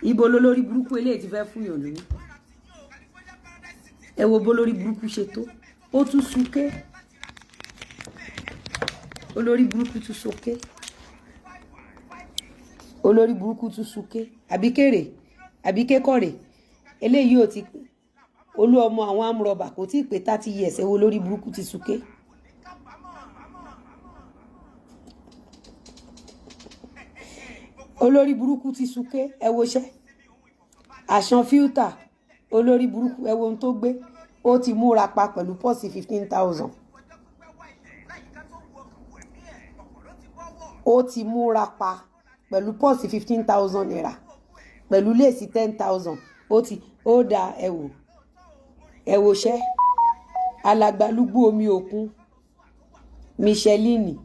Ibo lolórí burúkú eléyìí ti fẹ́ fún yàn lówó? Ẹ wo bó lórí burúkú ṣe tó. Ó tún súnké, olórí burúkú tún sókè, olórí burúkú tún súnké. Àbí kéré, àbí kékọ̀rè eléyìí ò ti pé. Olú ọmọ àwọn amúrọ̀bà kò tí ì pé 30 years. Ẹ wo, lórí burúkú ti súnké. Olórí burúkú ti súnké. Ẹ wo iṣẹ́ àṣàn fíútà olórí burúkú. Ẹ wo ohun tó gbé. Ó ti múra pa pẹ̀lú pọ́ọ̀sì 15,000. Ó ti múra pa pẹ̀lú pọ́ọ̀sì ₦15,000, pẹ̀lú léèsì 10,000. Ó ti ó da. Ẹ wò, ẹ wo iṣẹ́ alàgbàlúgbú omi òkun Micheline.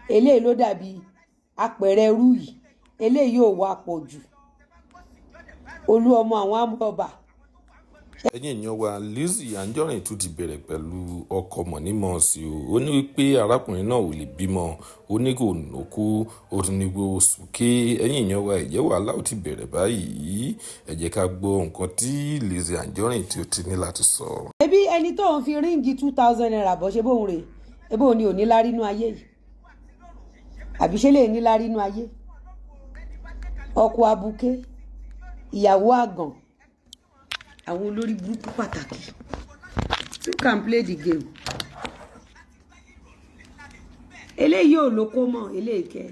Eléyìí ló dàbí apẹ̀rẹ̀ ẹrú yìí. Eléyìí ò wá pọ̀ jù. Olú ọmọ àwọn amúrọ̀bà. Ẹ̀yin èèyàn wa, Lizzy Anjorin tún ti bẹ̀rẹ̀ pẹ̀lú ọkọ mọ̀nímọ̀ọ́sí o. Ó ní wípé arákùnrin náà ò lè bímọ, ó ní kò nókú, ó tún ní pé ó súnké. Ẹ̀yin èèyàn wa, ìjẹ́ wàhálà ó ti bẹ̀rẹ̀ báyìí? Ẹ jẹ́ ká gbọ́ nǹkan tí Lizzy Anjorin tí ó ti ní láti sọ. Ẹbí ẹni tó ń fi ring ₦2,000 bọ́ ṣe bóun rè é, bóun ni ò ní lárí inú ayé yìí, àbí ṣe lè ní lárí inú ayé? Ọkọ abuké, ìyàwó àgàn, àwọn olórí burúkú pàtàkì. You can play the game. Eléyìí ò lóko mọ́. Eléyìí kẹ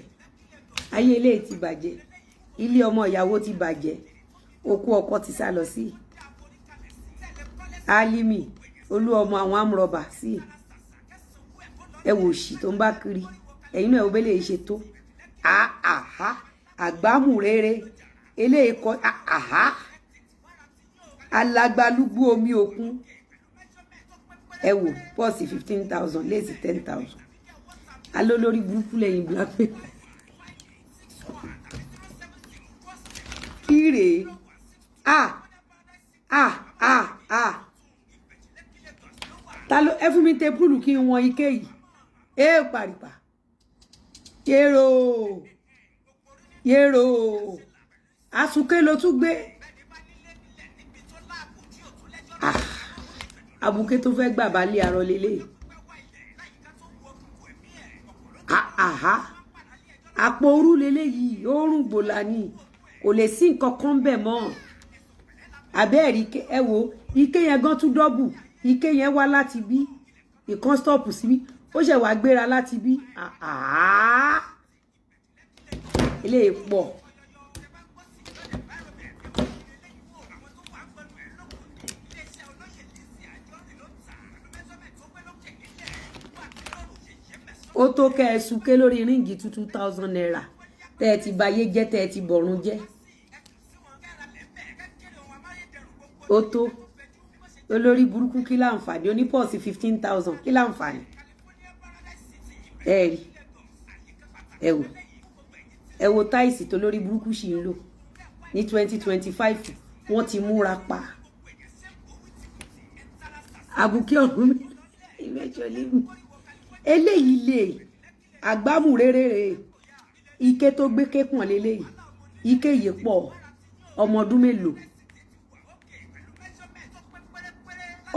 ayé eléyìí ti bàjẹ́. Ilé ọmọ ìyàwó ti bàjẹ́. Òkú ọkọ ti sá lọ sí Alimi. Olú ọmọ àwọn amúrọ̀bà sí. Ẹ wò òṣì tó ń bá kiri. Ẹ̀yin náà ẹ wo bẹ́lẹ̀ yìí ṣe tó. Àhá, àgbámù rere eléyìí kọ. Àhá, alagbalúgbú omi òkun. Ẹ wò pọ́ọ̀sì 15,000, léèsì 10,000. Alólórí burúkú lẹ́yìn blackmail. Kí rèé? Ah ah ah ah, ta ló ẹ fún mi tepúlù kí n wọn ike yìí? Ẹ pàrìpà yèrò yèrò, àsùnké ló tún gbé. Ah, abuké tó fẹ́ gbà bá lé arọ lélẹ̀. Àhá, àpò orú leléyìí. Oorun gbòòlà ni, kò lè sí nǹkan kan bẹ̀ mọ́. Àbẹ́ẹ̀rí, ẹ wo ike yẹn gan tún dọ́bù. Ike yẹn wá láti bí ìkan stop síbí, ó ṣẹ̀ wá gbéra láti bí. Eléyìí pọ̀. Ó tó kẹ́ ẹ súnké lórí ring ₦2,000 tẹ́ ẹ ti bayé jẹ́, tẹ́ ẹ ti bọ̀run jẹ́. Ó tó. Olórí burúkú, kí láǹfààní onípọ̀sí 15,000? Kí láǹfààní? Ẹ rí, ẹ wò, ẹ wo táìsì tó lórí burúkú sì ń lò ní 2025. Wọ́n ti múra pa àbùkí ọ̀run mi ìmẹ̀jọ lẹ́nu. Eléyìí lè àgbámù rérèrè. Ike tó gbé kékùn lélẹ́yìí, ike yìí pọ̀. Ọmọ ọdún mélòó?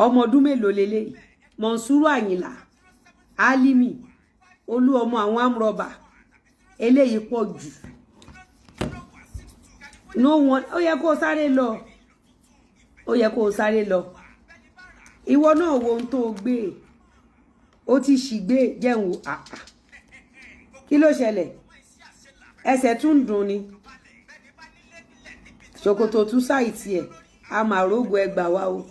Ọmọ ọdún mélòó lélẹ́yìí? Mọ̀nsúrù Àyìnlá Álímì, olú ọmọ àwọn amúrọ̀bà. Eléyìí pọ̀ jù. No one. Ó yẹ kó o sáré lọ, ó yẹ kó o sáré lọ. Ìwọ náà wo ohun tó o gbé. Ó ti ṣì gbé jẹun. Àà, kí ló ṣẹlẹ̀? Ẹsẹ̀ tún ń dùn ni, ṣòkòtò tún ṣàìtì ẹ̀. A máa rógo ẹgbà wa o.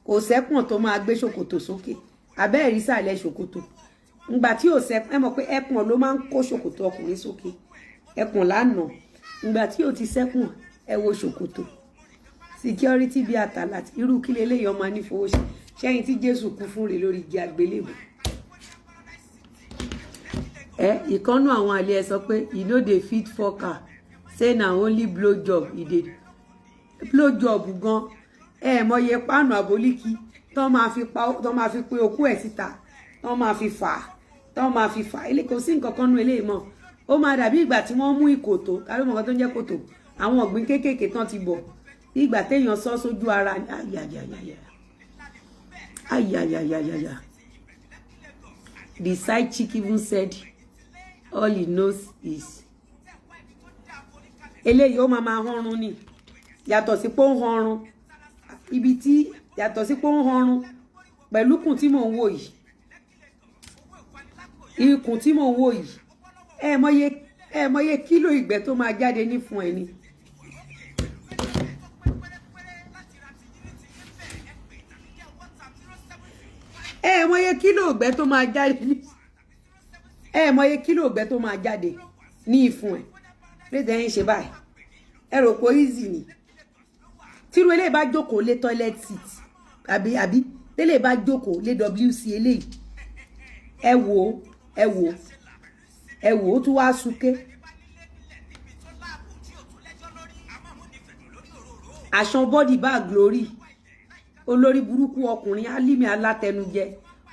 Kò sẹ́pọ̀n tó máa gbé ṣòkòtò sókè. Abẹ́ẹ̀rí sàlẹ̀ ṣòkòtò ngbà tí ò sẹ́pọ̀n. Ẹ mọ̀ pé ẹpọ̀n ló máa ń kó ṣòkòtò ọkùnrin sókè, ẹpọ̀n lánàá. Ngbà tí ò ti sẹ́pọ̀n, ẹ wo ṣòkòtò security bíi àtàlà. Irú kí leléyìí? Ọmọ anífowó ṣe ṣẹ́yìn tí Jésù kú fún rè lórí igi àgbélébùú. Ẹ ìkànnù àwọn àlè ẹ sọ pé e no dey fit fuck her, say na only blow job e dey blow job gan. Ẹ mọye páànù àbólíkì tán máa fi pa, tán máa fi pé okú ẹ̀ síta, tán máa fi fà á, tán máa fi fà á. Ilé kò sí nǹkan kan nú eléyìí mọ́. Ó máa dàbí ìgbà tí wọ́n mú ìkòtò. Ta ló mọ nǹkan tó ń jẹ́ kòtò? Àwọn ọ̀gbìn kéékèèké tán ti bọ̀, ìgbà téèyàn sọ sójú ara. Ayayayaya, ayayayaya. The side chick even said all he knows is eléyìí, ó máa máa hánrun ni. Yàtọ̀ sí pé ó ń hanrun ibi tí, yàtọ̀ sí pé ó ń hanrun pẹ̀lú ikùn tí mò ń wò yìí, ikùn tí mò ń wò yìí, ẹ mọye kílò ìgbẹ́ tó máa jáde ní fún ẹ ni. Ẹ mọye kílò ìgbẹ́ tó máa jáde ní, ẹ mọye kílò ìgbẹ́ tó máa jáde ní ìfun ẹ lédè ń ṣe báyìí. Ẹ rò pé easy ni. Tírú eléyìí bá jókòó lé toilet seat, àbí tẹ́lẹ̀ bá jókòó lé WC eléyìí, ẹ wò ó, ẹ wò ó, ẹ wò ó, tún wá súnké. Àṣàn body bá glory. Olórí burúkú ọkùnrin, Álímì alátẹnujẹ,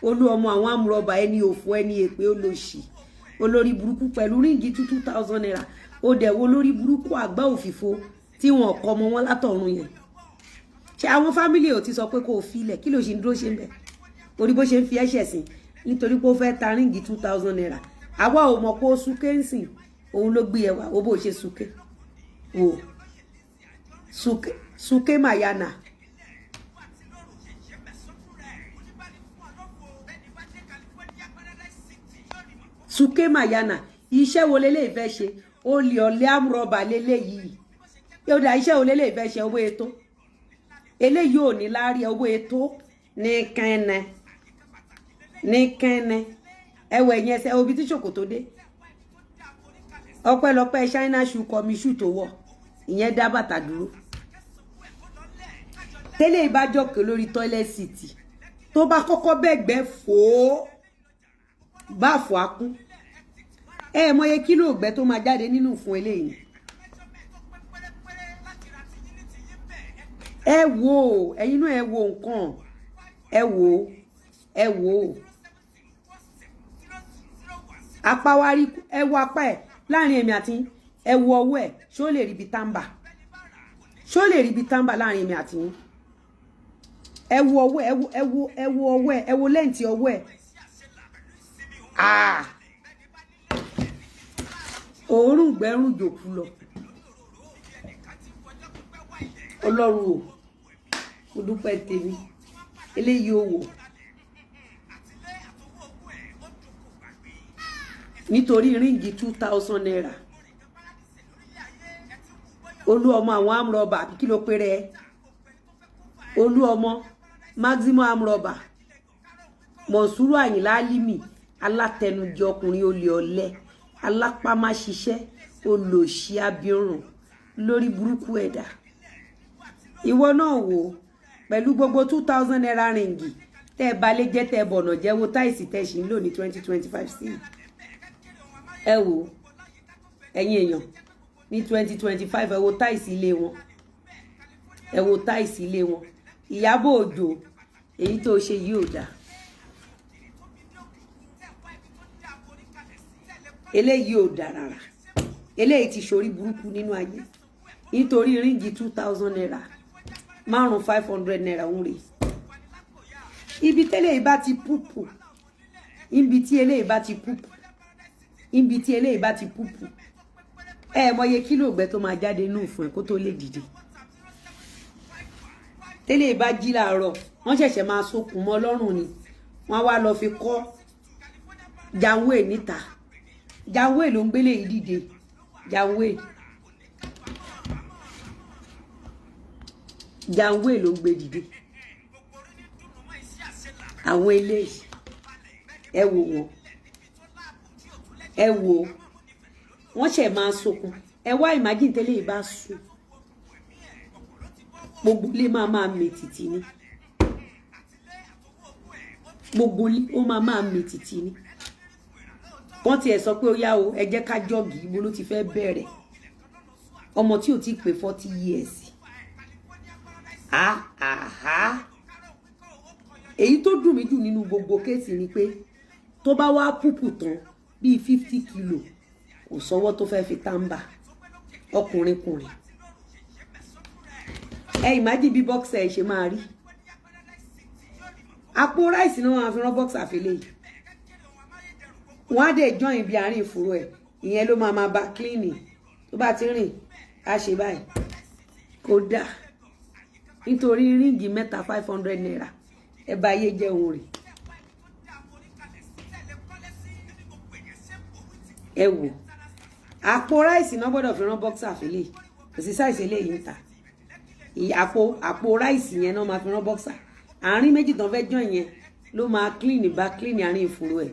olú ọmọ àwọn amúrọ̀bà, ẹni òfò, ẹni èpè, olóṣì, olórí burúkú, pẹ̀lú ring ₦2,000. Ó dẹ̀ wo lórí burúkú àgbá òfìfo tí wọn kọ ọmọ wọn látọ̀run yẹn. Ṣé àwọn family ò ti sọ pé kó o filẹ̀? Kí ló ṣe ń dúró ṣe ń bẹ̀? Orí bó ṣe ń fi ẹ̀ṣẹ̀ sìn nítorí pé ó fẹ́ ta ring ₦2,000. Àwa ò mọ̀ pé ó súnké ń sìn. Òun ló gbé ẹwà wo bó ṣe súnké, wò súnké, súnké mayana. Súnké mayana. Iṣẹ́ wo leléyìí fẹ́ ṣe? Olè, ọ̀lẹ́, amúrọ̀bà leléyìí yóò dá. Iṣẹ́ wo leléyìí fẹ́ ṣe? Owó ètò eléyìí ò ní láárí. Owó ètò ní kẹ́nẹ́ ní kẹ́nẹ́. Ẹwọ ẹ̀yìn ẹsẹ̀ obi tí ṣòkòtò dé. Ọpẹ́lọpẹ́ China shoe kọmi shoe tó wọ̀, ìyẹn dá bàtà dúró. Tẹ́lẹ̀ ìbájọ́kẹ́ lórí toilet seat, tó bá kọ́kọ́ bẹ́gbẹ́ fòó báàfù akún, ẹ mọye kílò ògbẹ́ tó máa jáde nínú fún eléyìí. Ẹ wo, ẹ̀yin náà, ẹ wo nǹkan, ẹ wo, ẹ wo apá wa rí. Ẹ wo apá ẹ láàrin èmi àti, ẹ wo ọwọ́ ẹ. Ṣó lè rí ibi tàǹbà? Ṣó lè rí ibi tàǹbà láàrin èmi àti yín? Ẹ wo ọwọ́ ẹ, wo, ẹ wo, ẹ wo ọwọ́ ẹ, ẹ wo length ọwọ́ ẹ. Ah, òórùn gbẹ́rùn jòkú lọ. Ọlọ́run o, mo dúpẹ́ tèmi. Eléyìí ò wò nítorí ring ₦2,000. Olú ọmọ àwọn amúrọ̀bà, àbí kí ló péré ẹ? Olú ọmọ maximum amúrọ̀bà, Mọ̀nsúrù Àyìnlá Álímì, alátẹnujẹ ọkùnrin, olè, ọ̀lẹ, alápámáṣiṣẹ́, olòṣì, abirùn, lórí burúkú ẹ̀dá. Ìwọ náà wò pẹ̀lú gbogbo ₦2,000 ring tẹ́ ẹ balẹ̀ jẹ́, tẹ́ ẹ bọ̀nà jẹ́. Wo tiles tẹ́ ẹ ṣì ń lò ní 2025 sí. Ẹ wò, ẹ̀yin èèyàn, ní 2025, ẹ wo tiles ilé wọn, ẹ wo tiles ilé wọn. Ìyábọ̀ Òjó, èyí tó ṣe yìí ò dáa. Eléyìí ò dáa rárá. Eléyìí ti ṣorí burúkú nínú ayé nítorí ring ₦2,000, márùn ₦500 ń rè. Ibi tẹ́lẹ̀ yìí bá ti púpù, ibi tí eléyìí bá ti púpù, ibi tí eléyìí bá ti púpù, ẹ mọye kílò ìgbẹ́ tó máa jáde nù fún ẹ kó tó lè dìde. Tẹ́lẹ̀ bá jí làárọ̀, wọ́n ṣẹ̀ṣẹ̀ máa sokùn mọ́ lọ́rùn ni. Wọ́n wá lọ fi kọ́ janwé níta. Janwé ló ń gbélé yìí dìde. Janwé, janwé ló ń gbé dìde. Àwọn eléyìí, ẹ wò wọn, ẹ wò wọ́n ṣẹ̀ máa sokùn. Ẹ wá imagine tẹ́lẹ̀ yìí bá sùn, gbogbo ilé máa máa mì tìtì ni. Gbogbo ilé ó máa máa mì tìtì ni. Wọ́n tiẹ̀ sọ pé ó yá o, ẹ jẹ́ ká jog. Ibo ló ti fẹ́ bẹ̀rẹ̀? Ọmọ tí ò ti pé 40 years. Ah ah, èyí tó dùn mí jù nínú gbogbo case ni pé tó bá wá púpù tán bíi 50 kilo, kò sọ́wọ́ tó fẹ́ fi tàǹbà. Ọkùnrin kùnrin. Ẹ imagine bí boxer ẹ ṣe máa rí. Àpò rice náà máa fi rán boxer fèlè yìí. Wọ́n á dẹ̀ join ibi àárín ìfúró ẹ̀. Ìyẹn ló máa máa bá clean. Tó bá ti rìn, á ṣe báyìí. Kódà nítorí ring mẹ́ta, ₦500, ẹ bá ayé jẹ́ òun rè. Ẹ wò, àpò rice náà gbọ́dọ̀ fi rán boxer fèlè. Kò sí size eléyìí ń ta. Àpò rice yẹn náà máa fi rán boxer. Àárín méjì tán fẹ́ join yẹn ló máa clean, bá clean àárín ìfúró ẹ̀.